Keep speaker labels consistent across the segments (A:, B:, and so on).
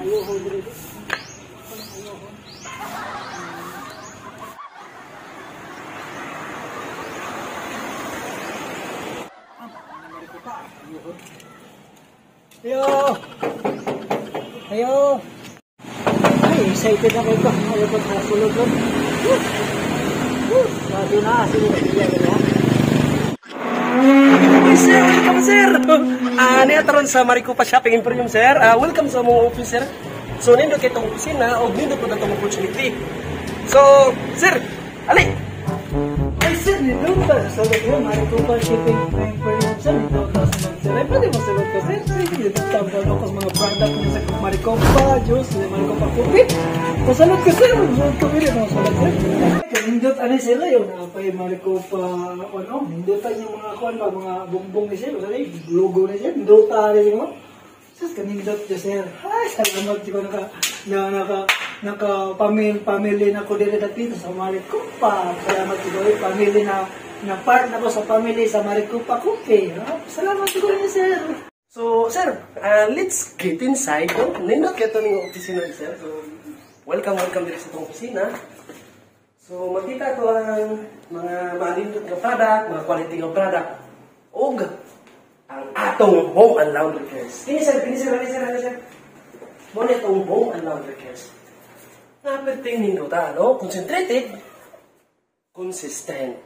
A: Ayuhon diri. Ayuhon. Ayo! Ayo! Ay, excited ako ba? Ayaw ko nakasulod lang. Sabi na, sige, sige, sige.
B: Sir, welcome, sir. Niya taron sa Maricopa Shopping Emporium, sir. Welcome sa among office, sir. So nindot kay itong opisina og nindot pud atong opportunity. So, sir, ali.
A: Ay, sir, nindot ta sa sulod ko, Maricopa Shipping Emporium, sir. Nindot ta sa sulod, sir. Ay, pwede mo sulod ko, sir. Sige, nindot ta ang ako sa mga product niya sa Maricopa juice, sa Maricopa coffee. Pasalot ko, sir. Pasalot ko, pwede mo sulod, sir. Nindot, ano sila yun? Napay Maricopa, ano? Nindot ta yung mga kuan ba, mga bongbong ni sir. Sorry, logo ni sir. Nindot ta rin mo. Sus, kanindot jo, sir. Ay, salamat ko naka pamilya family na ko diri dapit sa Maricopa. Salamat ko eh, family na na part na ko sa family sa Maricopa Coffee. Ah, salamat ko niyo, sir.
B: So, sir, let's get inside, no? Nindot kay ning opisina, sir. So, welcome, welcome diri sa itong opisina. So, makita ko ang mga malindot nga product, mga quality nga product, og ang atong home and laundry cares. Kini sir, kini sir, kini sir, kini sir. Mo na itong home and laundry cares. Naperting nindota, no? Concentrated, consistent,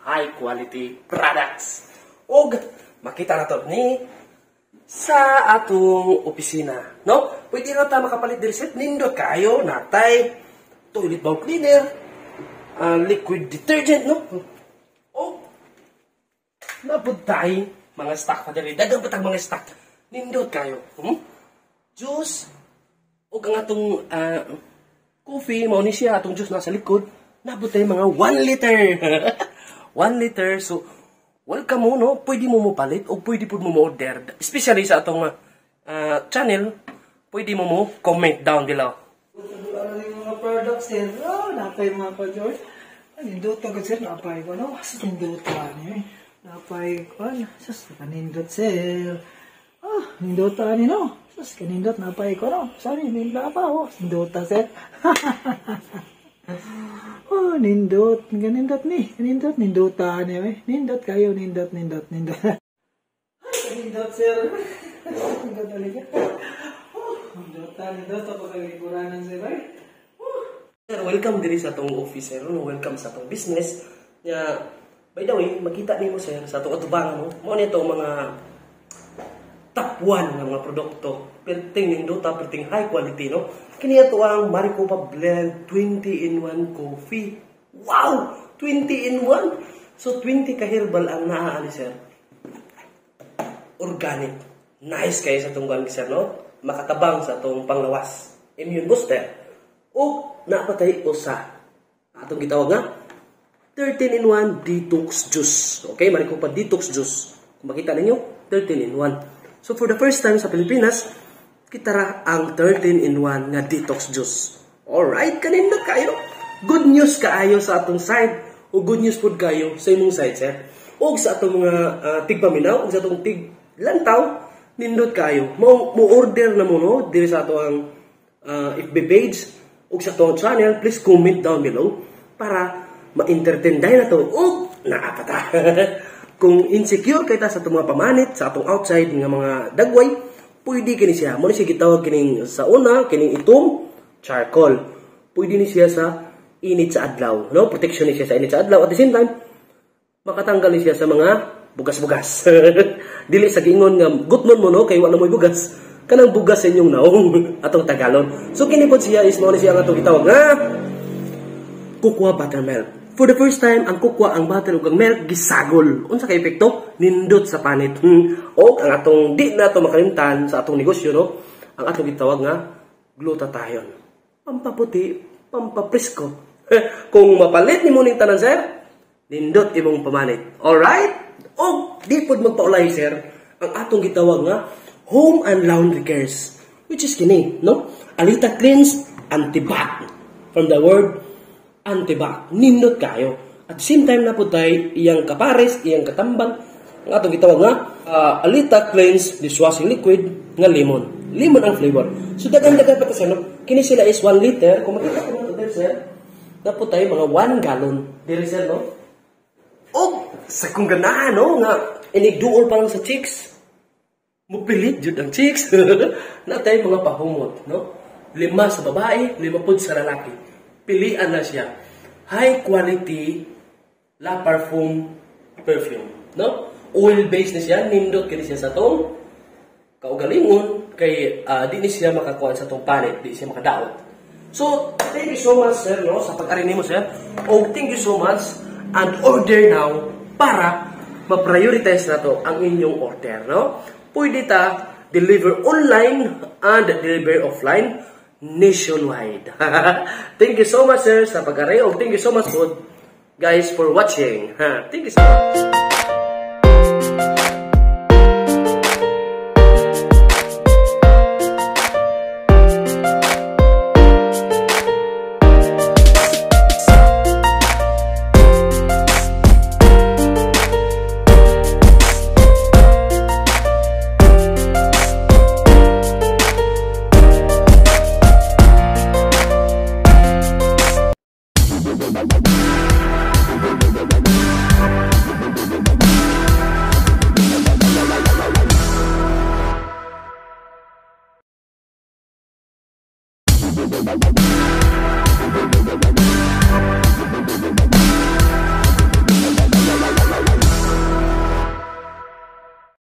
B: high quality products. Og makita na to ni sa atong opisina, no? Pwede na ta makapalit diri, sir. Nindot kayo, natay toilet bowl cleaner, liquid detergent, no? O napud tay mga stock pa diri. Daghang pa tag mga stock. Nindot kayo. Juice ug ang atong coffee mao ni siya atong juice nasa likod. Nabot tay mga 1 liter. 1 liter. So welcome mo, no? Pwede mo mopalit o pwede pud mo mo-order. Especially sa atong channel, pwede mo mo comment down below.
A: Ano yung mga products, sir? Oh, napay mga pa, George. Ay, nindot agad, sir. Napay ko, no? Sus, nindot ani. Napay ko, ano? Sus, kanindot, sir. Ah, nindot ani, no? Sus, kanindot, napay ko, no? Sorry, nindot pa, oh. Nindot, sir. Oh, nindot. Kanindot ni. Kanindot, nindot ani, eh. Nindot kayo, nindot, nindot, nindot. Ay, kanindot, sir. Nindot ulit. Oh, nindot, nindot. Ako kagikuranan, sir, ay.
B: Sir, welcome diri sa atong office, sir. No? Welcome sa atong business. Nya, by the way, makita nimo, sir, sa atong atubangan, no? Mao ni itong mga top 1 nga mga produkto. Perting nindota, perting high quality, no? Kini ato ang Maricopa Blend 20 in 1 coffee. Wow! 20 in 1! So, 20 ka herbal ang naa ani, sir. Organic. Nice kayo sa itong kuan, sir, no? Makatabang sa atong panglawas. Immune booster. O napatay usa. Atong gitawag nga 13 in 1 detox juice. Okay, Maricopa detox juice. Kung makita ninyo, 13 in 1. So for the first time sa Pilipinas, kita ra ang 13 in 1 nga detox juice. Alright, kanindot kayo. Good news kaayo sa atong side o good news pud kayo sa imong side, sir. Og sa atong mga tigpaminaw, og sa atong tiglantaw, nindot kayo. Mo order na mo, no, diri sa ato ang FB page ug sa atong channel, please comment down below para ma-entertain dahil na to og naa pa ta. Kung insecure kay ta sa atong mga pamanit, sa atong outside nga mga dagway, pwede kini siya. Mo ni siya gitawag kining sa una, kining itom, charcoal. Pwede ni siya sa init sa adlaw, no? Protection ni siya sa init sa adlaw. At the same time, makatanggal ni siya sa mga bugas-bugas. Dili sa giingon nga gutmon mo, no, kay wala mo'y bugas. Kanang bugas sa inyong naong atong Tagalog. So kini pod siya is mao ni siya ang atong gitawag nga Cocoa buttermilk. For the first time, ang cocoa, ang butter ug ang milk gisagol. Unsa kay epekto? Nindot sa panit. O ang atong di na to makalimtan sa atong negosyo, no? Ang atong gitawag nga glutathione. Pampaputi, pampapresko. Kung mapalit nimo ning tanan, sir, nindot imong pamanit. Alright? O di pod magpaulay, sir, ang atong gitawag nga home and laundry cares, which is kini, no? Alita Cleanse Antibac. From the word antibac, nindot kayo. At the same time na po tayo, iyang kapares, iyang katambal, ang atong gitawag nga Alita Cleanse Dishwashing Liquid nga lemon. Lemon ang flavor. So daghan-daghan pa ta, sir, no? Kini sila is 1 liter. Kung makita ko nato diri, sir, dapat tayo mga 1 gallon diri, sir, no? Og sa kung ganahan, no, nga inigduol pa lang sa chicks, mupilit jud ang chicks. Natay mga pahumot, no? 5 sa babae, 5 pud sa lalaki. Pilian na siya. High quality La Parfum perfume, no? Oil based na siya, nindot kini siya sa tong kaugalingon kay di ni siya makakuan sa tong panit, di siya makadaot. So, thank you so much, sir, no, sa pag-ari nimo, sir. Og thank you so much and order now para ma-prioritize na to ang inyong order, no? Pwede ta deliver online and deliver offline nationwide. Thank you so much, sir, sa pag-ari. Og thank you so much po, guys, for watching. Thank you so much.